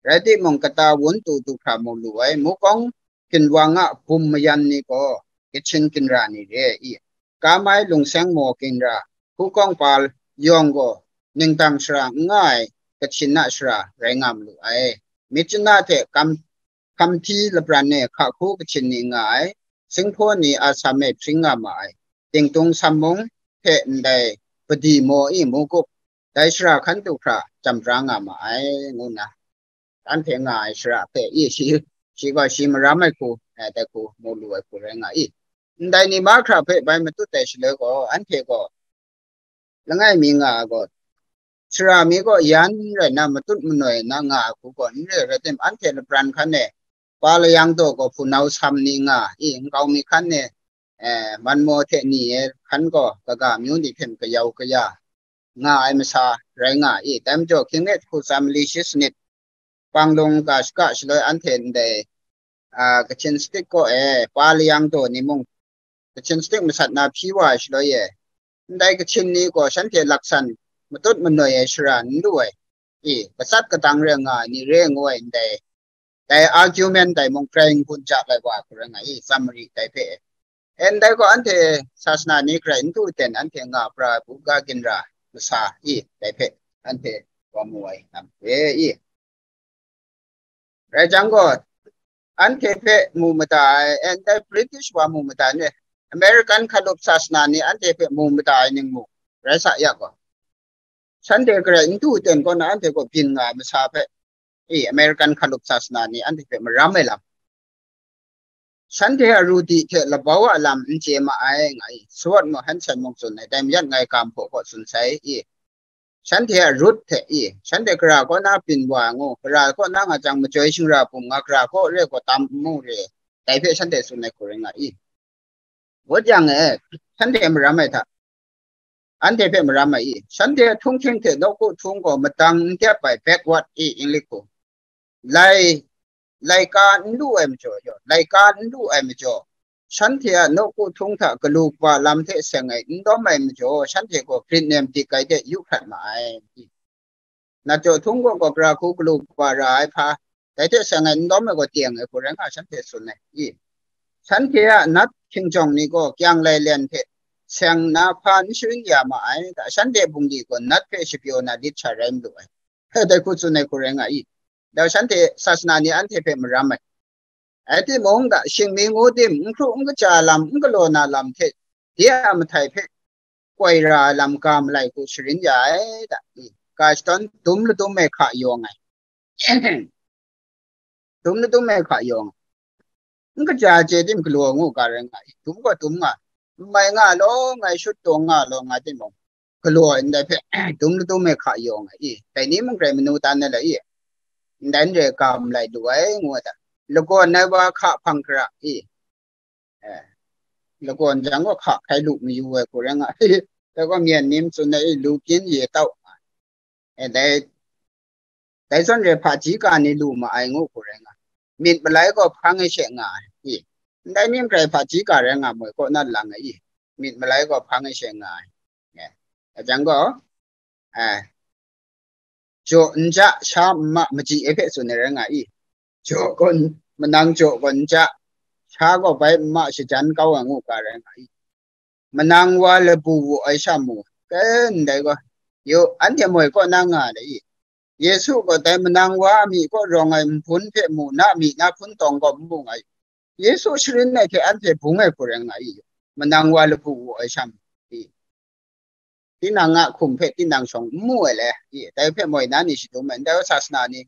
Rai timung, kata wun tu du hkra mu lu ai, mukawng ginwang a bum mayan ni gaw Kachin ginra ni re i. Kamai lungseng maw ginra, hukawng pa yawng gaw ningdang shara n nga ai Kachin a shara rai nga malu ai. Myitkyina hte kam, Khamhti lapran e hka hku Kachin ni nga ai, Singhpaw ni a sam e hpring nga ma ai, Tingtung Sam mung hte ndai Padi maw i, Mukuk, dai shara hkan du hkra jam pra nga ma ai, ngu nna anhte nga ai shara hpe i, shi, shi gaw shi maram ai hku, eh, dai hku mu lu ai hku rai nga i. Ndai ni mahkra hpe bai matut ai shaloi gaw, anhte gaw langai mi nga ai gaw, shara mi gaw yan rai na matut manoi na nga ai hku gaw n re, rai tim, anhte lapran hkan e pa layang daw gaw hpunau sam ni nga i, nkau mi hkan e, eh, manmaw hte ni e hkan gaw kaga amyu ni hte kayau kaya nga ai masa rai nga i. Dai majaw, hkying e hku tsa mali shi sanit panglung ga shaka shaloi anhte ndai, ah, Kachin State kaw e pa layang daw ni mung, Kachin State masat na hpyi wa ai shaloi e, ndai Kachin ni gaw shanhte laksan matut manoi ai shara n lu ai, i, katsat kadang rai nga ai ni re ngu ai ndai, dai argument dai mung grai n-gun ja lai wa hku rai nga i, summary dai hpe. E ndai gaw anhte sasana ni grai n du ten anhte nga pra ai buga ginra masa i, dai hpe anhte wa mu ai lam re i. Rai jang gaw, anhte hpe mu mada ai, e ndai British wa mu mada ni, American hkalup sasana ni anhte hpe mu mada ai ning mu, rai sa ya gaw, shanhte grai n du ten kaw na anhte gaw byin nga ai masa hpe, i, American hkalup sasana ni anhte hpe maram ai lam, shanhte a ru di hte labau a lam n chye ma ai, nga i, Sword mung Hanson mung tsun ai, dai mayat ngai ga hpaw kaw tsun sai i. Shanhte a rut hte i, shanhte gara kaw na byin wa ai ngu, gara kaw na nga jang majoi shingra bum nga gara kaw re gaw tam n mu re, dai hpe shanhte tsun ai hku rai nga i. Ngut yang e, shanhte maram ai hta, anhte hpe maram ai i, shanhte htunghking hte nawku htung gaw madang n dep ai, backward i, English hku. Lai, laika n lu ai majaw, laika n lu ai majaw, shanhte a nawku htung hta galu kaba lam hte seng ai n dawm ai majaw, shanhte gaw grit nem dik ai de yu hkrat ma ai. Nat jaw htung gaw, gaw gara hku galu kaba ra ai hpa, dai hte seng ai n dawm ai gaw teng ai hku rai nga, shanhte tsun ai. I, shanhte a nat hkingjawng ni gaw kyang lailen hte seng na hpa n sharin ya ma ai, da shanhte bungli gaw nat hpe shapyaw na lit sha rai malu ai. He, dai hku tsun ai hku rai nga i? Da shanhte sasana ni anhte hpe maram ai. Rai timung, da shing mi ngu tim, n hkru n kaja lam, n galaw na lam hte, de a mahtai hpe koi ra ai lam ga malai hku sharin ya ai, da, i, ga shadawn dum ladum e hka yawng ai. Dum ladum e hka yawng ai. N kaja chye tim galaw ngu ga rai nga i? Dum gaw dum nga, n mai nga law, ngai shut taw nga law, nga timung, galaw ai ndai hpe, dum ladum e hka yawng ai i? Dai ni mung rai manu tan ai la i? Ndai n re ga malai lu ai, ngu ai da. Lagawn ai wa hka hpang hkra i? Eh, lagawn jang gaw hka hkai lu mayu ai hku rai nga i? Dai gaw myen ni tsun ai i? Lu byin ye tau nga ai. Eh, dai, dai zawn re hpaji ga ni lu ma ai ngu hku rai nga. Myit malai gaw hpang e she nga ai i? Ndai ni mung rai hpaji ga rai nga moi kaw na lang ai i? Myit malai gaw hpang e she nga ai. Eh, a jang gaw, eh, jaw n ja, sha n ma, machyi e hpe tsun ai rai nga i? Jaw gaw n-, manang jaw gaw n ja, sha gaw bai n ma, shajan kau ai ngu ga rai nga i? Manang wa labu wu ai sha mu, kai ndai gaw, yu, anhte moi kaw na nga ai le i? Yesu gaw dai manang wa a myi kaw rawng ai nbun hpe mu na, myi na hpun tawng gaw n mu nga i? Yesu sharin ai hte anhte bung ai hku rai nga i? Manang wa labu wu ai sha mu i? Tinang a hkum hpe tinang shawng n mu ai le i? Dai hpe moi na ni shadum ai, ndai sasana ni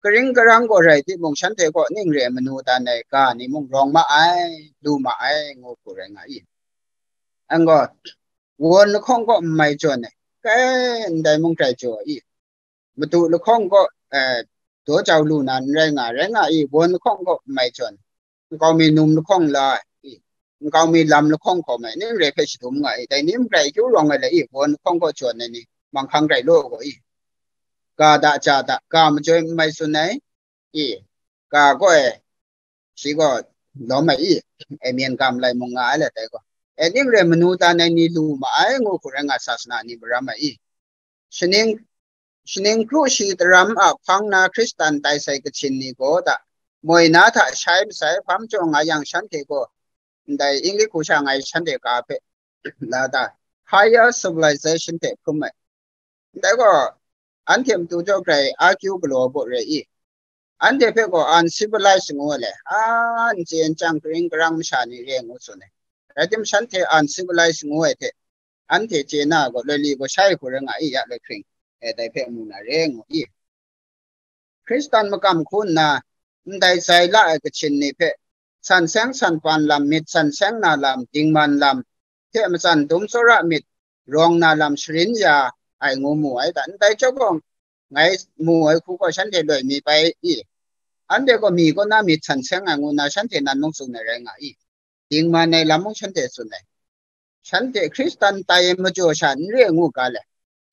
karing karang gaw rai timung, shanhte kaw ning re manu dan ai ga ni mung rawng ma ai, lu ma ai, ngu hku rai nga i? Ang gaw, wawn lahkawng kaw n mai jawn ai, kai ndai mung grai jaw i? Madu lahkawng kaw, eh, daw jau lu na n rai nga, rai nga i? Wawn lahkawng kaw n mai jawn, nkau mi num lahkawng la ai i? Nkau mi lam lahkawng hkawm ai, ning re hpe shadum nga i? Dai ni mung rai akyu rawng ai le i? Wawn lahkawng kaw jawn ai ni manghkang rai law gaw i? Ga da, ja da, ga majoi n mai tsun ai i? Ga gaw e, shi gaw lawm ai i? E, myen ga malai mung nga ai le dai gaw. E, ning re manu dan ai ni lu ma ai, ngu hku rai nga, sasana ni maram ai i? Shaning, shaning kru shi daram a hpang na Hkristan tai sai kachin ni gaw da, moi na hta shai masai hpam jaw nga yang, shanhte gaw ndai English hku sha ngai shanhte ga hpe la da, higher civilization hte hkrum ai. Ndai gaw, anhte matu jaw grai akyu galaw gaw rai i? Anhte hpe gaw uncivilized ngu ai le, a, n chye n chyang karing karang masha ni re ngu tsun ai. Rai tim, shanhte uncivilized ngu ai hte, anhte chye na gaw, loi li gaw shai hku rai nga i, ya loi hkring, e, dai hpe mu na re ngu i? Hkristan makam hku nna, ndai zai la ai kachin ni hpe, san seng san pan lam, myit san seng na lam, dingman lam, hte matsan dum tsawra myit rawng na lam sharin ya ai ngu mu ai da, ndai chyawm gaw, ngai mu ai hku gaw shanhte loi mi bai i? Anhte gaw mi kaw na myit san seng ai ngu na shanhte nan mung tsun ai rai nga i? Dingman ai lam mung shanhte tsun ai. Shanhte Hkristan tai ai majaw sha n re ngu ga le,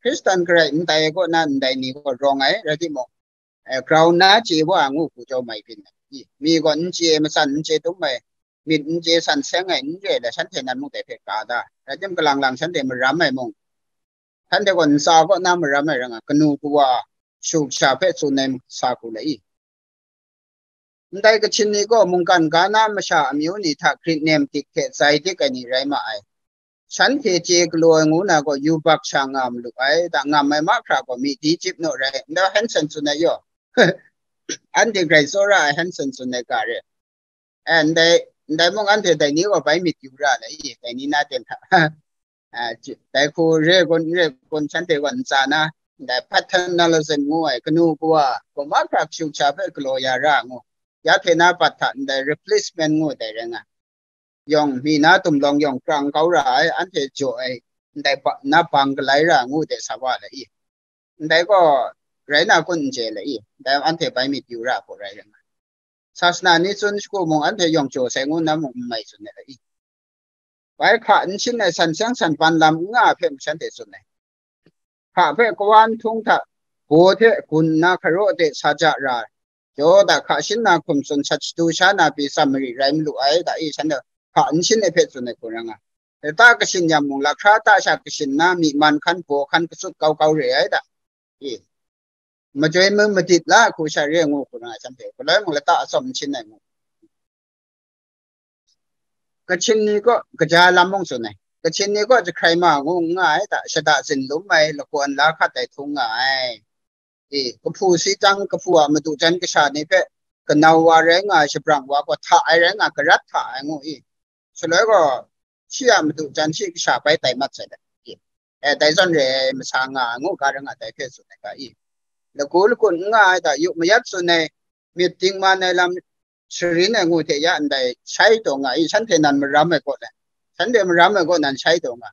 Hkristan garai n tai ai kaw na ndai ni gaw rawng ai, rai timung, eh, grau na chye wa ngu hku jaw mai byin ai. I, mi gaw n chye matsan, n chye dum ai, myit n chye san seng ai n re ai le, shanhte nan mung dai hpe ga da. Rai tim, kalang lang shanhte maram ai mung, shanhte gaw ntsa kaw na maram ai rai nga, kanu kawa, shu kasha hpe tsun ai sa hku le i? Ndai kachin ni gaw mungkan ga na masha amyu ni hta grit nem dik hte zai dik ai ni rai ma ai. Shanhte chye galaw ai ngu na gaw yubak sha nga malu ai, da ngam ai mahkra gaw myi di chyip naw rai, ndai Hanson tsun ai yaw. Anhte grai tsawra ai Hanson tsun ai ga re. Eh, ndai, ndai mung anhte dai ni gaw bai myit yu ra le i, dai ni na ten hta. Ah, chi-, dai hku re kun, re kun, shanhte gaw ntsa na, ndai paternalism ngu ai, kanu kawa gaw mahkra kashu kasha hpe galaw ya ra ngu, ya hte na bat hta ndai replacement ngu dai rai nga, yawng mi na tumlawng yawng krang kau ra ai, anhte jaw ai, ndai ba-, na bang galai ra ngu de sa wa le i? Ndai gaw rai na kun n chye le i? Ndai anhte bai myit yu ra hku rai rai nga. Sasana ni tsun shagu mung, anhte yawng jaw sai ngu na mung n mai tsun ai le i? Bai hka n shin ai san seng san pan lam n nga ai hpe mung shanhte tsun ai. Hka hpe kawan htung hta baw hte gun nna hkaraw de sa ja ra ai. Jaw da, hka shin na hkum tsun shat shadu sha na pyi tsam marit rai malu ai, da i? Shanhte hpa n shin ai hpe tsun ai hku rai nga. Lata kashin yang mung, lahkra ta sha kashin na, myi man hkan, baw hkan, katsut kau kau re ai da. I, majoi mi madit la hku sha re ngu hku rai nga, shanhte galoi mung lata atsawm n shin ai ngu. Kachin ni kaw kaja lam mung tsun ai. Kachin ni kaw jahkrai ma ngu n nga ai da, shada zinlum ai, lagawn la hkat ai htung nga ai. I, kahpu si chyang, kahpu a madu jan kasha ni hpe kanau wa rai nga ai, shabrang wa gaw hta ai rai nga, garat hta ai ngu i. Shaloi gaw shi a madu jan shi kasha bai tai mat sai let i, e, dai zawn re ai masa nga ai ngu ga rai nga, dai hpe tsun ai ga i. Lagu lagun n nga ai da, yu mayat tsun ai, myit dingman ai lam sharin ai ngu hte ya ndai shai taw nga i, shanhte nan maram ai gaw le, shanhte maram ai gaw nan shai taw nga.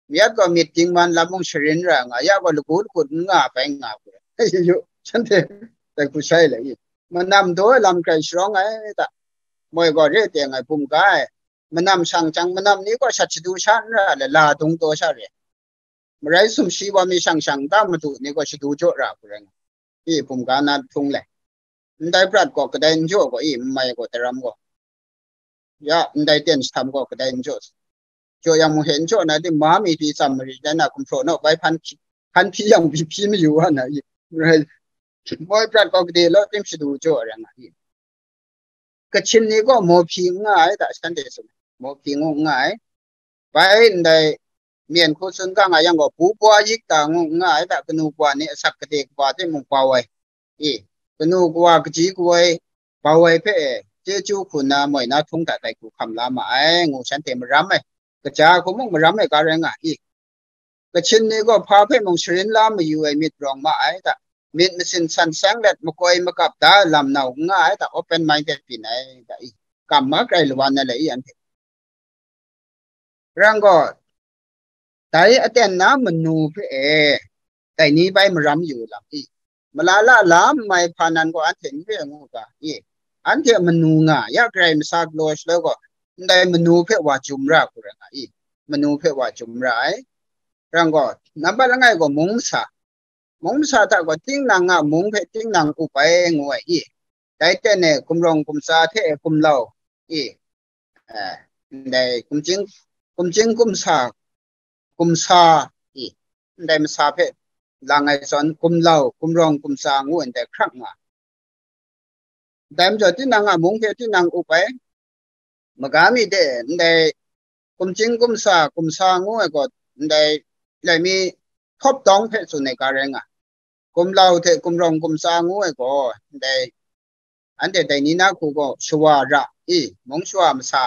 Mayat gaw myit dingman lam mung sharin ra nga, ya gaw lagu lagut n nga bai nga hku rai. Yu, shanhte dai hku shai le i. Manam daw ai lam grai sharawng ai da. Moi gaw re teng ai, bum ga ai. Manam shang jang, manam ni gaw shat shadu sha n ra le, la dung taw sha re. Marai sumshi wa mi shang shang nta madu ni gaw shadu jaw ra hku rai nga. I, bum ga na htung le. Ndai prat gaw kadai n jaw gaw i, n mai gaw daram gaw. Ya, ndai ten jahtam gaw kadai n jaw. Jaw yang mung hte n jaw na di, ma mi pyi tsam marit rai na, gumhpraw naw bai hpan hpyi, hpan hpyi yang pyi hpyi mayu wa na i. Rai, moi prat gaw gade law tim shadu jaw ai rai nga i. Kachin ni gaw mawhpyi n nga ai da, shanhte tsun ai. Mawhpyi ngu n nga ai. Bai ndai myen hku tsun ga nga yang gaw, bu bua yik ta ngu n nga ai da, kanu kawa ni asak gade kaba hte mung bau ai. I, kanu kawa kaji kawoi bau ai hpe e, chyeju hku na moi na htung hta dai hku hkam la ma ai, ngu shanhte maram ai. Kaja hku mung maram ai ga rai nga i. Kachin ni gaw hpa hpe mung sharin la mayu ai myit rawng ma ai da, myit masin san seng let makoi makap da ai lam nau n nga ai da, open minded byin ai da i, kam ma grai lawan na le i anhte. Rang gaw, dai aten na manu hpe e, dai ni bai maram yu lam i, malala la n mai hpa nan gaw anhte n re ngu ga i, anhte manu nga ya, Karai masa galaw shaloi gaw, ndai manu hpe wa jum ra hku rai nga i, manu hpe wa jum ra ai. Rang gaw, nambat langai gaw mung masa, mung masa hta gaw tinang a mung hpe tinang up ai ngu ai i, dai ten e gumrawng gumtsa hte gumlau i, eh, ndai gumchying, gumchying gumsa, gumsa i, ndai masa hpe lang ai zawn gumlau, gumrawng gumtsa ngu ndai hkrak nga. Dai majaw tinang a mung hpe tinang up ai, maga mi de ndai gumchying gumsa, gumsa ngu ai gaw, ndai lai mi htawp dawng hpe tsun ai ga rai nga. Gumlau hte gumrawng gumtsa ngu ai gaw, ndai anhte dai ni na hku gaw shawa ra i, mung shawa masa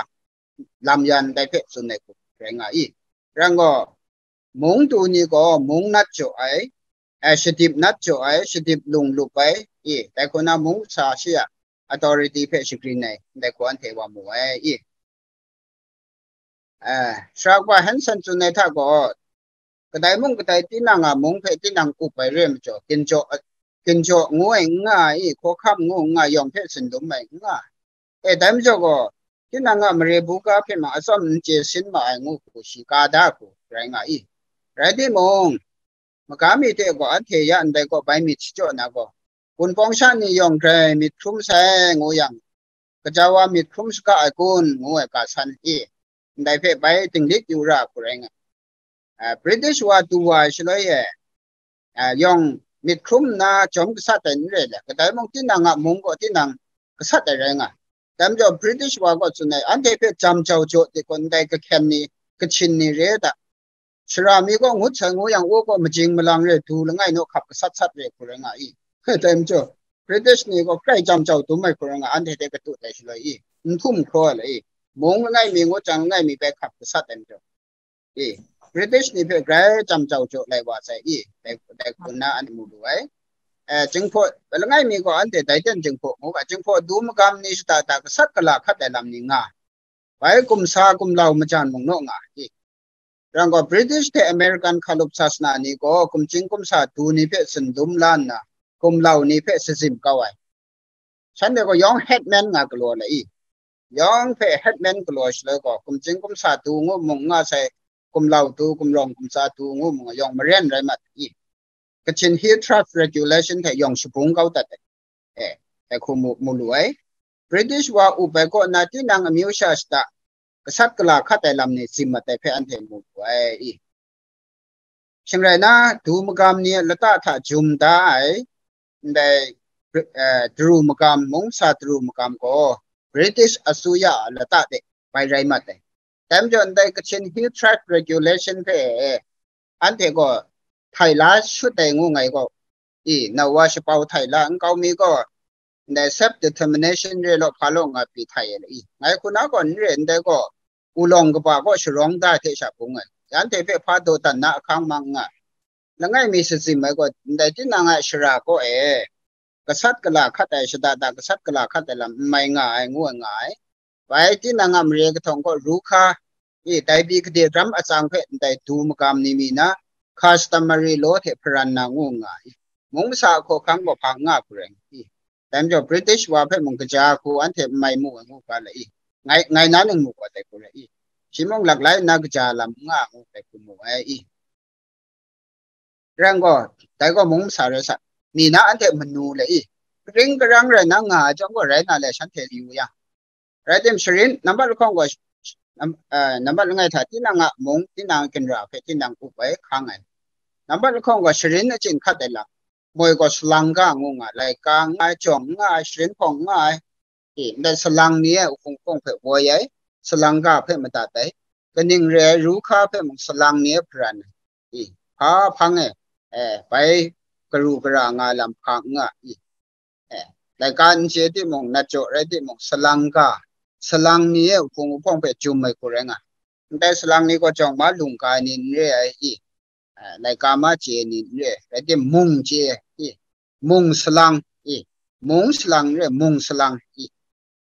lam yan dai hpe tsun ai hku rai nga i. Rang gaw, mung du ni gaw mung nat jaw ai, eh, shadip nat jaw ai, shadip lung lup ai, i, dai hku na mung sa shi a authority hpe shagrin ai, dai hku anhte wa mu ai, i. Eh, Shara Kaba Hanson tsun ai hta gaw, kadai mung kadai tinang a mung hpe tinang up ai re ai majaw, ginjaw, ginjaw ngu ai n nga ai, hkawhkam ngu n nga ai, yawng hpe sinlum ai n nga ai. E, dai majaw gaw, tinang a mare buga hpe ma atsawm n chye sin ma ai ngu hku shi ka da hku rai nga i. Rai timung, maga mi hte gaw anhte ya ndai gaw bai myit shachyaw na gaw, Wunpawng sha ni yawng grai myit hkrum sai ngu yang, gaja wa myit hkrum saga ai kun, ngu ai ga san i, ndai hpe bai dinglik yu ra hku rai nga. Ah, British wa du wa ai shaloi e, ah, yawng myit hkrum nna jawm gasat ai n re le, kadai mung tinang a mung gaw tinang gasat ai rai nga. Dai majaw British wa gaw tsun ai, anhte hpe jam jau jaw de gaw, ndai kahkyen ni, kachin ni re da. Shara mi gaw ngut sai ngu yang, u gaw majing malang re, du langai naw hkap gasat sat re hku rai nga i. Dai majaw, British ni gaw grai jam jau dum ai hku rai nga, anhte hte katut ai shaloi i, n hkum hkraw ai le i, mung langai mi ngut jang, langai mi bai hkap gasat ai majaw. I, British ni hpe grai jam jau jaw lai wa sai i, dai, dai hku nna anhte mu lu ai. Eh, Jinghpaw, langai mi gaw anhte dai ten Jinghpaw ngu ga, Jinghpaw du magam ni shada da gasat gala hkat ai lam ni nga. Bai gumsa gumlau majan mung naw nga i. Rang gaw, British hte American hkalup sasana ni gaw gumchying gumsa du ni hpe sinlum la nna, gumlau ni hpe sazim kau ai. Shanhte gaw yawng headman nga galaw la i. Yawng hpe headman galaw shaloi gaw, gumchying gumsa du ngu mung nga sai, gumlau du, gumrawng gumtsa du ngu mung yawng maren rai mat i. Kachin Hill Trust Regulation hte yawng shabung kau dat ai. E, dai hku mu, mu lu ai. British wa up ai kaw na tinang amyu sha shada, kasat kala hkat ai lam ni tsim mat ai hpe anhte mu wu ai i. Shing rai na, du magam ni a lata hta jum da ai, ndai, eh, daru magam, mungsa daru magam gaw British asuya a lata de bai rai mat ai. Dai majaw ndai Kachin Hill Tract Regulation hpe anhte gaw htai la shut ai ngu ngai gaw, i, nau wa shapau htai la nkau mi gaw, ndai self determination re law hpa law nga pyi htai ai le i. Ngai hku na gaw n re, ndai gaw, ulawng kaba kaw sharawng da hte sha bung ai. Yanhte hpe hpa dawdan na ahkang mang nga. Langai mi sazim ai gaw, ndai tinang a shara kaw e, kasat kala hkat ai, shada da kasat kala hkat ai lam n mai nga ai, ngu ai nga ai. Bai tinang a mare kahtawng kaw ru hka, i, dai bi gade ram atsang hpe ndai du magam ni mi na, customary law hte hparan na ngu nga ai. Mung masa a hkawhkang gaw hpa n nga hku rai nga i. Dai majaw British wa hpe mung kaja hku anhte n mai mu ai ngu ga la i. Ngai, ngai na nang mu gaw dai hku rai i. Shi mung laklai nna kaja lam n nga ngu dai hku mu ai i. Rai gaw, dai gaw mung masa rai sa, mi na anhte manu le i. Karing karang rai na nga ai chyawm gaw rai na le shanhte yu yang. Rai tim, sharin, nambat lahkawng gaw, nam-, eh, nambat langai hta tinang a mung, tinang a ginra hpe tinang up ai, hkang ai. Nambat lahkawng gaw sharin achyin hkat ai lam, moi gaw salang ga ngu nga, laika n nga ai, jawng n nga ai, sharin hpawng n nga ai, i, ndai salang ni e uhpung hpawng hpe woi ai, salang ga hpe madat ai, kaning re ai ru hka hpe mung salang ni e hparan ai, i, hpa hpang e, eh, bai karu gara nga lam hpa n nga, i, eh, laika n chye timung, nat jaw rai timung, salang ga, salang ni e uhpung uhpawng hpe jum ai hku rai nga. Ndai salang ni gaw jawng ma lungga ai ni n re ai i, eh, laika ma chye ai ni n re ai, rai tim mung chye ai i, mung salang i, mung salang n re, mung salang i,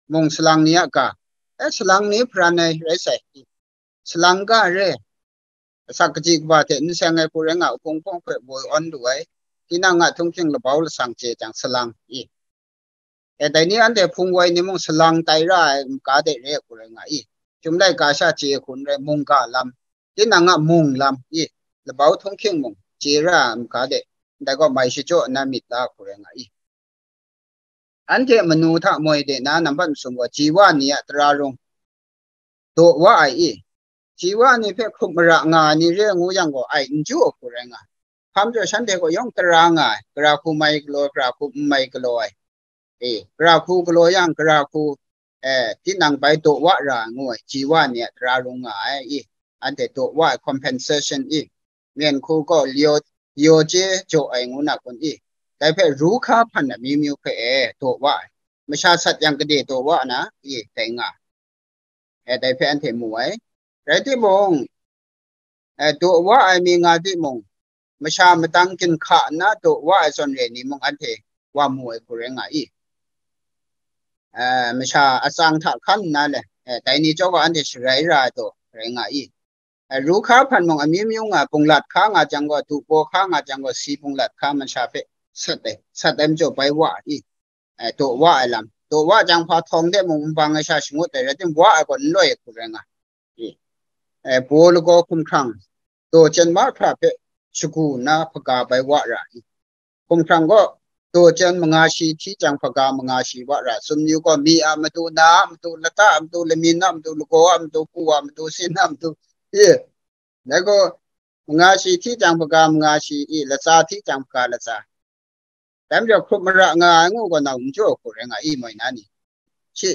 mung salang ni a ga, eh, salang ni hparan ai rai sai i, salang ga re, asak kaji kaba hte n seng ai hku rai nga, uhpung hpawng hpe woi awn lu ai, tinang a htunghking labau lasang chye jang salang i. E, dai ni anhte hpung woi ni mung salang tai ra ai n ga de re ai hku rai nga i. Chyum laika sha chye hku n rai, mungga lam, tinang a mung lam i, labau htunghking mung chye ra ai n ga de, ndai gaw mai shachyaw nna myit la hku rai nga i. Anhte manu hta moi de na nambat masum gaw, ji wa ni a tara rung daw wa ai i, ji wa ni hpe hkrup mara nga ai ni re ngu yang gaw, ai n ju ai hku rai nga. Hpa majaw shanhte gaw yawng tara nga ai, gara hku mai galaw, gara hku n mai galaw ai. E, gara hku galaw yang, gara hku, eh, tinang bai daw wa ra ngu ai, ji wa ni a tara rung nga ai i, anhte daw wa ai compensation i, myen hku gaw lyaw, lyaw chye jaw ai ngu na kun i, dai hpe ru hka hpan amyu myu hpe e daw wa ai, masha sat yang gade daw wa na i, dai nga ai. E, dai hpe anhte mu ai. Rai timung, eh, daw wa ai mi nga timung, masha madang ginhka nna daw wa ai zawn re ni mung anhte wa mu ai hku rai nga i. Eh, masha atsang hta hkan nna le, eh, dai ni chyawm gaw anhte sharai ra ai daw rai nga i. Eh, ru hka hpan mung amyu myu nga, bunglat hka nga jang gaw, du paw hka nga jang gaw, si bunglat hka masha hpe sat ai, sat ai majaw bai wa i. Eh, daw wa ai lam, daw wa jang hpa htawng de mung nbang ai sha shangut ai, rai tim wa ai gaw n loi ai hku rai nga. I, eh, baw lagaw hkumhkrang, daw chyen mahkra hpe shagu nna hpaga bai wa ra i. Hkumhkrang gaw, daw chyen manga shi hti jang hpaga manga shi wa ra, sumyu gaw mi a matu, na a matu, lata a matu, lamyin a matu, lagaw a matu, hku a matu, sin a matu, i, dai gaw, manga shi hti jang hpaga manga shi i, latsa hti jang hpaga latsa. Dai majaw hkrup mara nga ai ngu gaw, nau n jaw hku rai nga i, moi na ni. Shi,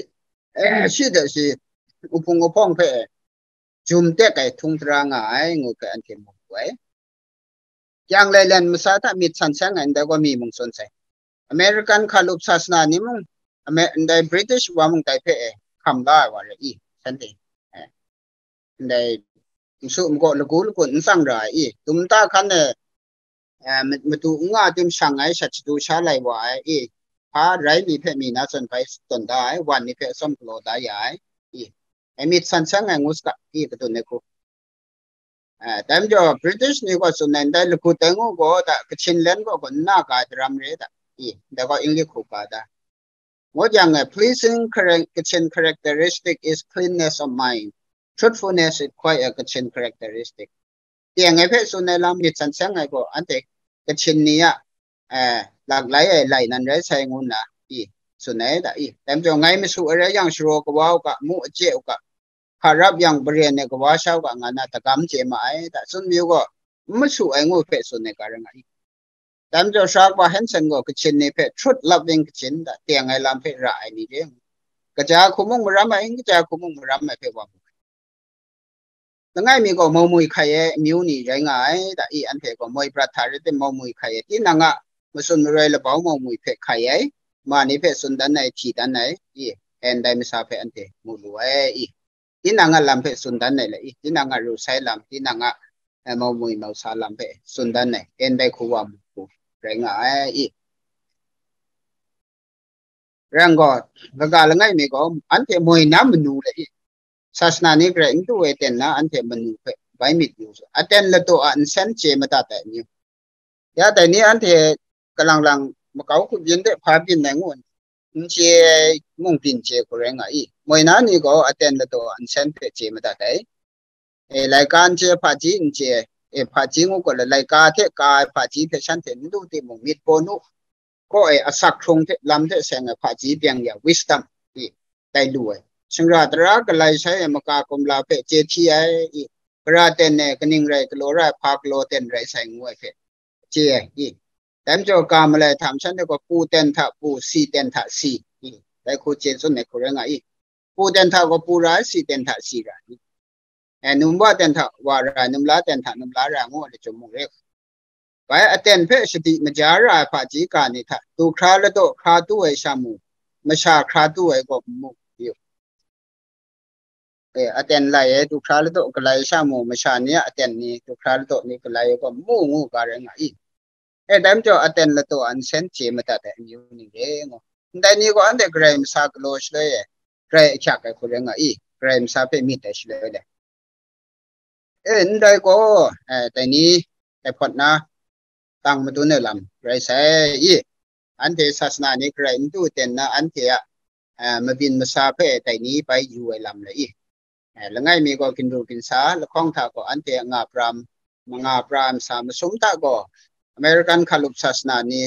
eh, shi de shi, uhpung uhpawng hpe jum tek ai htung tara nga ai ngu hpe anhte mu wu ai. Yang lailen masa hta myit san seng ai ndai gaw mi mung tsun sai. American hkalup sasana ni mung, Amer-, ndai British wa mung dai hpe e hkam la ai wa rai i, shanhte. Eh, ndai nsu nkaw lagu lagun n tsang ra ai i, tum ta hkan e, eh, ma-, matu n nga tim shang ai shat shadu sha lai wa ai i, hpa rai mi hpe mi na zawn bai tawn da ai, wan ni hpe atsawm galaw da ya ai i, e myit san seng ai ngu saga i, kadun ai hku. Eh, dai majaw British ni gaw tsun ai, ndai lagut ai ngu gaw da, Kachin len gaw gaw n na ga ai daram re da, i, ndai gaw English hku ga da. Ngut yang e, pleasing chara-, Kachin characteristic is cleanness of mind. Truthfulness is quite a Kachin characteristic. Teng ai hpe tsun ai lam myit san seng ai gaw, anhte Kachin ni a, eh, laklai ai lai nan rai sai ngu nna i tsun ai da i. Dai majaw ngai masu ai rai yang, sharaw kawa u ga, mu ache u ga, hka rap yang baren ai kawa sha wa nga na tagam chye ma ai, da tsun mayu gaw, n masu ai ngu hpe tsun ai ga rai nga i. Dai majaw, Shark wa Hanson gaw Kachin ni hpe truth loving Kachin da teng ai lam hpe ra ai ni re. Kaja hku mung maram ai, kaja hku mung maram ai hpe wa mu ai. Langai mi gaw maumwi hkai ai amyu ni rai nga ai, da i, anhte gaw moi prat hta rai tim maumwi hkai ai, tinang a matsun maroi labau maumwi hpe hkai ai, ma ni hpe tsun dan ai, hti dan ai, i, ndai masa hpe anhte mu lu ai, i. Tinang a lam hpe tsun dan ai le i, tinang a ru sai lam, tinang a, eh, maumwi mausa lam hpe tsun dan ai, ndai hku wa mu hku rai nga ai, i. Rai yang gaw, kaga langai mi gaw, anhte moi na manu le i, sasana ni garai n du ai ten na, anhte manu hpe bai myit yu, aten ladaw a nsen chye madat ai amyu. Ya dai ni anhte kalang lang makau hku byin de hpa byin ai ngu n chye ai mung byin chye hku rai nga i. Moi na ni gaw aten ladaw a nsen hpe chye madat ai. E, laika n chye, hpaji n chye, e, hpaji ngu gaw le, laika hte ka ai hpaji hpe shanhte n du timung, myit paw nu, kaw e, asak hkrung hte lam hte seng ai hpaji byeng ya, wisdom, i, tai lu ai. Shingra tara galai sai ai maka kumla hpe chye hti ai, i, gara ten e kaning rai galaw ra ai, hpa galaw ten rai sai ngu ai hpe chye ai, i. Dai majaw, ga malai hta mashan de gaw, pu ten hta pu, si ten hta si, i, dai hku chye tsun ai hku rai nga i. Pu ten hta gaw pu ra ai, si ten hta si ra ai. E, num wa ten hta wa ra ai, num la ten hta num la ra ai ngu ai lachyum mung re. Bai aten hpe shadi maja ra ai hpaji ga ni hta, du hkra ladaw hkra du ai sha mu, masha hkra du ai gaw n mu, yu. E, aten lai ai du hkra ladaw galai sha mu, masha ni a aten ni du hkra ladaw ni galai ai gaw n mu ngu ga rai nga i. E, dai majaw aten ladaw a nsen chye madat ai amyu ni re ngu. Ndai ni gaw anhte Karai masa galaw shaloi e, grai ahkyak ai hku rai nga i, Karai masa hpe myit ai shaloi le. E, ndai gaw, e, dai ni, dai hpawt na, tang madun ai lam rai sai i, anhte sasana ni garai n du ten na, anhte a, e, mabyin masa hpe dai ni bai yu ai lam rai i. E, langai mi gaw ginru ginsa lahkawng hta gaw anhte a nga pra, nga pra ai masa masum hta gaw, American hkalup sasana ni,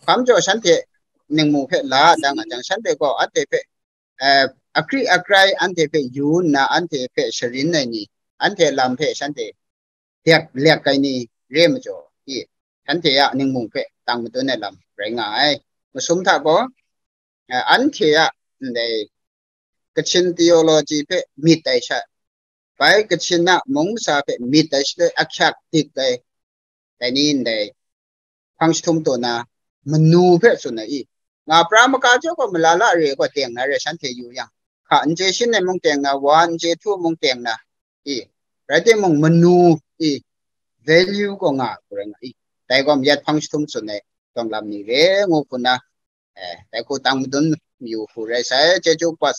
hpa majaw shanhte ningmu hpe la dang a jang, shanhte gaw anhte hpe, e, akri akrai anhte hpe yu nna, anhte hpe sharin ai ni, anhte lam hpe shanhte dek lek ai ni re majaw, i, shanhte a ningmu hpe tang madun ai lam rai nga ai. Masum hta gaw, e, anhte a ndai Kachin theology hpe myit ai sha, bai Kachin a mung masa hpe myit ai shaloi ahkyak dik ai, dai ni ndai hpang jahtum taw na manu hpe tsun ai i. Nga pra maka jaw gaw malala re gaw teng na re, shanhte yu yang, hka n chye shin ai mung teng na, wa n chye htu mung teng na, i, rai timung manu, i, value gaw nga hku rai nga i. Dai gaw mayat hpang jahtum tsun ai tawng lam ni re ngu hku na, e, dai hku tang madun mayu hku rai sai, chyeju kaba